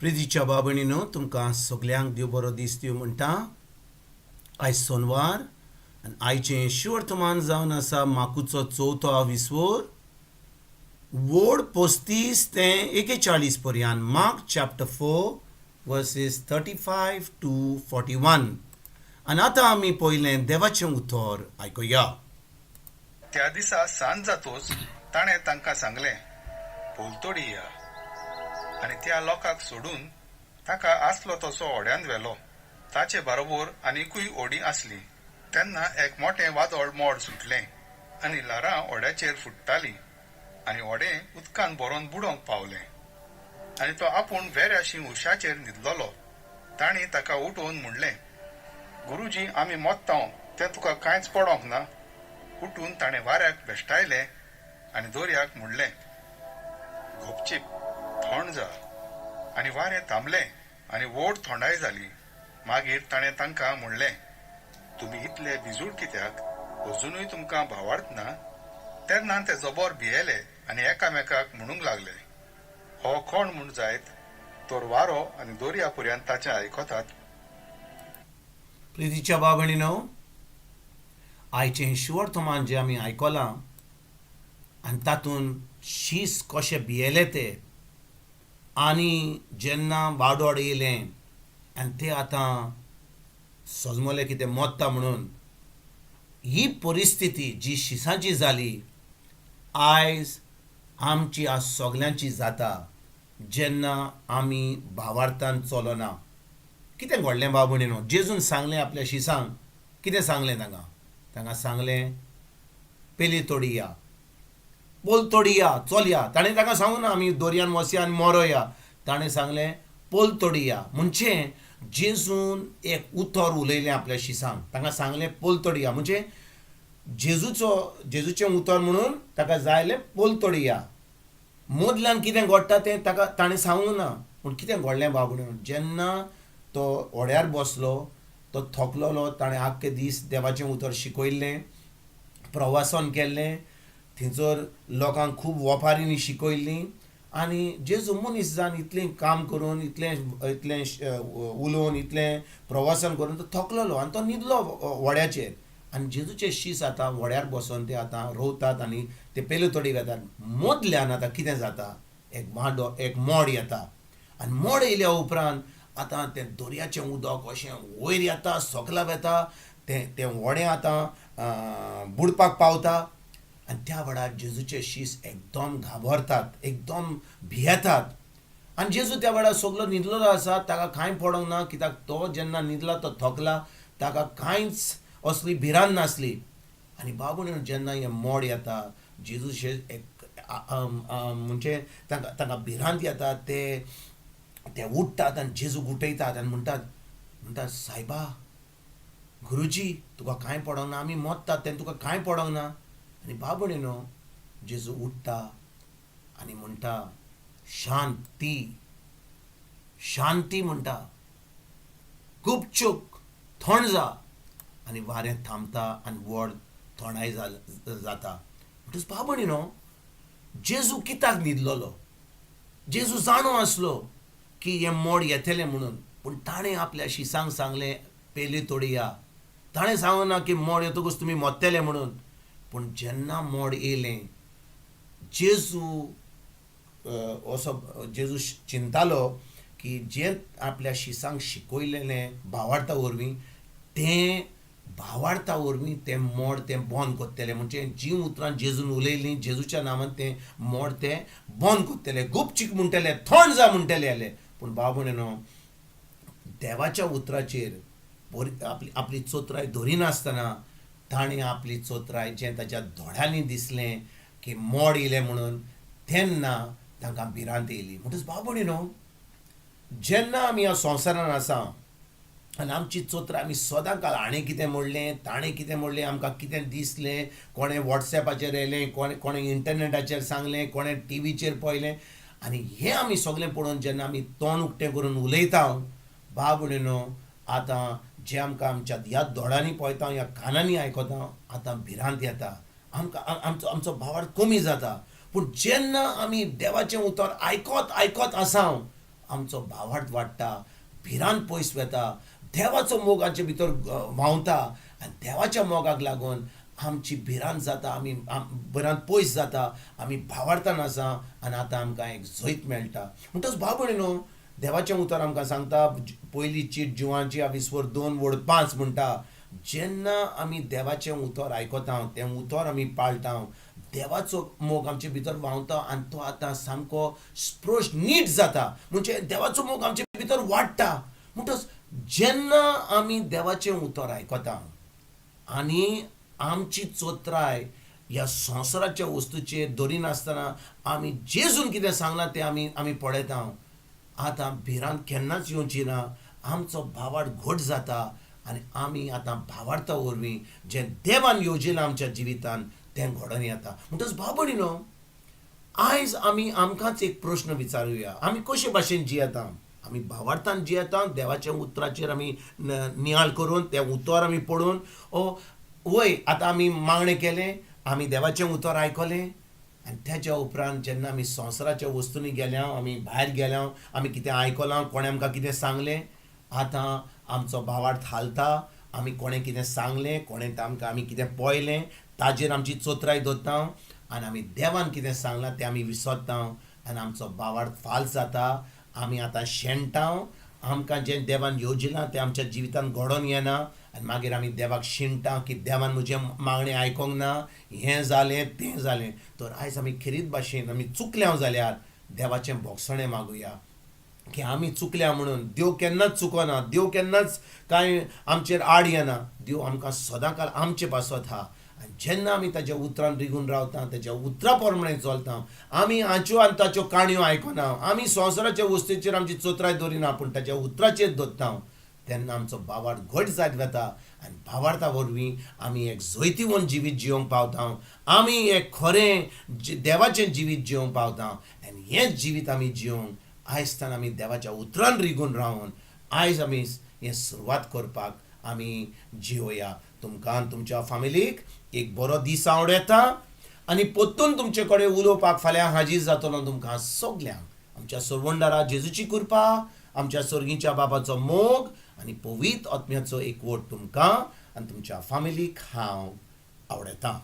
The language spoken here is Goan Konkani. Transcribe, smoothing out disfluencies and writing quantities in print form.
प्रितीच्या बाबणीनो, तुमकां सगल्यांक देव बरो दीस दिवं म्हणटा. आयज सोनवार आनी आयचें शिवर्तमान जावन आसा माकुचो चवथो विस्वोर, वोड 35 ते 41 पर्यंत. Mark chapter 4 verses 35 to 41. आनी आतां आमी पयलें देवाचें उतर आयकुया. त्या दिसा सांज जातोच ताणें तांकां सांगलें, "पलतडी या." आनी त्या लोकांक सोडून ताका आसलो तसो होड्यांत व्हेलो. ताचे बरोबर आनिकूय होडी आसली. तेन्ना एक मोटें वादळ मोड सुटलें आनी ल्हारां होड्याचेर फुट्टालीं आनी होडें उदकान भरोन बुडोवंक पावलें. आनी तो आपूण वेऱ्या उशाचेर न्हिदलोलो. तांणी ताका उठोवन म्हणलें, "गुरुजी, आमी मोत्ताव तें तुका कांयच पडोंक ना?" उठून ताणें वाऱ्याक भेश्टायलें आनी दर्याक म्हणलें, "गोपचीप, थंड जा." आनी वारें थांबलें आनी व्हड थंडाय जाली. मागीर ताणें तांकां म्हणलें, "तुमी इतले भिजूड कित्याक? अजुनूय तुमकां भावार्थ ना?" तेन्ना ते जबर भियेले आनी एकामेकाक म्हणूंक लागले, "हो कोण म्हूण जायत तर वारो आनी दर्या पर्यंत ताचें आयकतात?" प्रितीच्या बाबणीनो, आयचें शिवर्तमान जें आमी आयकलां आनी तातूंत शीस कशे भियेले ते आनी जेन्ना वादोळ येयलें आनी ते आतां सजमले की ते मोत्ता म्हणून, ही परिस्थिती जी शिसांची जाली, आयज आमची आज सगल्यांची जाता जेन्ना आमी भावार्थान चलना. कितें घडलें बाबणीनो? जेजून सांगलें आपल्या शिसांक. कितें सांगलें तांकां? तांकां सांगलें, "पेली तोडी या, पोलतोडी या, चलया." ताणें तांकां सांगू ना आमी दर्यान वचया आनी मरोया. ताणें सांगलें, "पोलतोडी या." म्हणजे जेजून एक उतर उलयलें आपल्या शिसांक. तांकां सांगलें, "पोलतोडी या." म्हणजे जेजूचें उतर म्हणून ताका जायलें पोलतोडी या. मदल्यान कितें घडटा तें ताका ताणें सांगूंक ना. पूण कितें घडलें बाबडो, जेन्ना तो होड्यार बसलो, तो थकलोलो. ताणें आख्खे दीस देवाचें उतर शिकयल्लें, प्रवासन केल्लें, थंयसर लोकांक खूब वोपारींनी शिकयल्लीं. आनी जेजू मनीस जावन इतलें काम करून, इतलें इतलें उलोवन, इतलें प्रवासन करून तो थकलोलो आनी तो न्हिदलो व्हड्याचेर. आनी जेजूचे शीस आतां व्हड्यार बसोन ते आतां रोवतात आनी ते पेले तोडी वेतात. मदल्यान आतां कितें जाता? एक मांडो, एक मोड येता. आनी मोड येयल्या उपरांत आतां तें दर्याचें उदक अशें वयर येता, सकला वेता, तें तें व्हडें आतां बुडपाक पावता. आनी त्या वेळार जेजूचे शीस एकदम घाबरतात, एकदम भियेतात. आनी जेजू त्या वेळार सगलो न्हिदलेलो आसा. ताका कांय पडोंक ना, कित्याक तो जेन्ना न्हिदला, तो थकला, ताका कांयच असली भिरांत नासली. आनी बाबू, जेन्ना हें मोड येता, जेजूचे एक म्हणजे तांकां भिरांत येता. ते ते उठ्ठात आनी जेजूक उठयतात आनी म्हणटात, "सायबा, गुरुजी, तुका कांय पडोंक ना? आमी मोत्तात तेन्ना तुका कांय पडोंक ना?" आनी बाबडे न्हू, जेजू उठ्ठा आनी म्हणटा, "शांती, शांती," म्हणटा, "गुपचूप, थंड जा." आनी वारें थांबता आनी व्हड थंडाय जाता. म्हणटच बाबणी न्हू, जेजू कित्याक न्हिदलोलो? जेजू जाणो आसलो की हें मोड येतलें म्हणून. पूण ताणें आपल्या शिसांक सांगलें, "पेली तोडी या." ताणें सांगूं ना की मोड येतकूच तुमी मोत्तेले म्हणून. पूण जेन्ना मोड येयलें, जेजू असो जेजू चिंतालो की जें आपल्या शिसांक शिकयलेलें भावार्था वरवीं, तें भावार्था वरवीं तें मोड तें बंद करतले. म्हणजे जीं उतरां जेजून उलयलीं, जेजूच्या नांवान तें मोड तें बंद करतले, गुपचीक म्हणटले, थंड जा म्हणटले आसले. पूण बाबू न्हू, देवाच्या उतराचेर आपली आपली चोत्राय धरिनासतना ताणें आपली चोत्राय जें ताच्या दोळ्यांनी दिसलें की मोड येयलें म्हणून, तेन्ना तांकां भिरांत येयली. म्हणटच बाबुणी न्हू, जेन्ना आमी ह्या संवसारान आसा आनी आमची चोत्राय आमी सदां काल हाणें कितें म्हणलें, ताणें कितें म्हणलें, आमकां कितें दिसलें, कोणें वॉट्सॅपाचेर येयलें, कोणें कोणें इंटरनॅटाचेर सांगलें, कोणें टिवीचेर पळयलें, आनी हें आमी सगळें पळोवन जेन्ना आमी तोंड उक्तें करून उलयता, बाबुणे न्हू, आतां जें आमकां आमच्या ह्या दोळ्यांनी पळयता, ह्या कानांनी आयकता, आतां भिरांत येता आमकां, आमचो आमचो भावार्थ कमी जाता. पूण जेन्ना आमी देवाचें उतर आयकत आयकत आसा आमचो भावार्थ वाडटा, भिरांत पयस वता, देवाचो मोग आमचे भितर व्हांवता आनी देवाच्या मोगाक लागून आमची भिरांत जाता, आमी भिरांत पयस जाता, आमी भावार्थान आसा आनी आतां आमकां एक जैत मेळटा. म्हणटच भाव भयणीनो, देवाचें उतर आमकां सांगता, पयली चीट जिवांची आविस्वर 2 वड 5 म्हणटा, जेन्ना आमी देवाचें उतर आयकता, तें उतर आमी पाळटा, देवाचो मोग आमचे भितर व्हांवता आनी तो आतां सामको स्पश्ट नीट जाता, म्हणजे देवाचो मोग आमचे भितर वाडटा. म्हणटच जेन्ना आमी देवाचें उतर आयकता आनी आमची चोत्राय ह्या संवसाराच्या वस्तूचेर दरिनासतना आमी जेजून कितें सांगलां तें आमी पळयता, आतां भिरांत केन्नाच येवची ना, आमचो भावार्थ घट जाता आनी आमी आतां भावार्था वरवीं जें देवान येवजिलां आमच्या जिवितान तें घडोवन येता. म्हणटच भाव भयणीनो, आयज आमी आमकांच एक प्रश्न विचारुया, आमी कशे भाशेन जियेता? आमी भावार्थान जियेता, देवाच्या उतराचेर आमी नियाळ करून तें उतर आमी पळोवन ओ वय आतां आमी मागणें केलें, आमी देवाचें उतर आयकलें आनी तेच्या उपरांत जेन्ना आमी संवसाराच्या वस्तूंनी गेल्या, आमी भायर गेल्या, आमी कितें आयकलां, कोणें आमकां कितें सांगलें, आतां आमचो भावार्थ हालता, आमी कोणें कितें सांगलें, कोणें आमकां आमी कितें पळयलें ताजेर आमची चोत्राय दवरता आनी आमी देवान कितें सांगलां तें आमी विसरता आनी आमचो भावार्थ फाल्स जाता, आमी आतां शेणटा, आमकां जें देवान येवजिलां तें आमच्या जिवितान घडोवन येना आनी मागीर आमी देवाक शिणटा की देवान म्हजें मागणें आयकोंक ना, हें जालें तें जालें. तर आयज आमी खेरीत भाशेन आमी चुकल्या जाल्यार देवाचें भोगसणें मागुया की आमी चुकल्या म्हणून. देव केन्नाच चुकना, देव केन्नाच कांय आमचेर आड येना, देव आमकां सदांकाल आमचे पासत आहा. आनी जेन्ना आमी ताच्या उतरान रिगून रावता, ताच्या उतरा प्रमाणे चलता, आमी हाच्यो आनी ताच्यो काणयो आयकना, आमी संवसाराच्या वस्तूचेर आमची चोत्राय दवरिना पूण ताच्या उतराचेर दवरता, तेन्ना आमचो भावार्थ घट जायत वता आनी भावार्था वरवीं आमी एक जैतिवंत जिवीत जियोंक पावता, आमी एक खरें देवाचें जिवीत जियोंक पावता. आनी हें जिवीत आमी जियोंक आयज आमी देवाच्या उतरान रिगून रावन आयज आमी हें सुरवात करपाक आमी जियोया. तुमकां आनी तुमच्या फामिलीक एक बरो दीस आवड येता आनी परतून तुमचे कडेन उलोवपाक फाल्यां हाजीर जातलो. तुमकां सगल्यांक आमच्या सरवंडारा जेजूची कृपा, आमच्या सर्गीच्या बाबाचो मोग आनी पवित्र आत्म्याचो एकवट तुमकां आनी तुमच्या फामिलीक हांव आवडटा.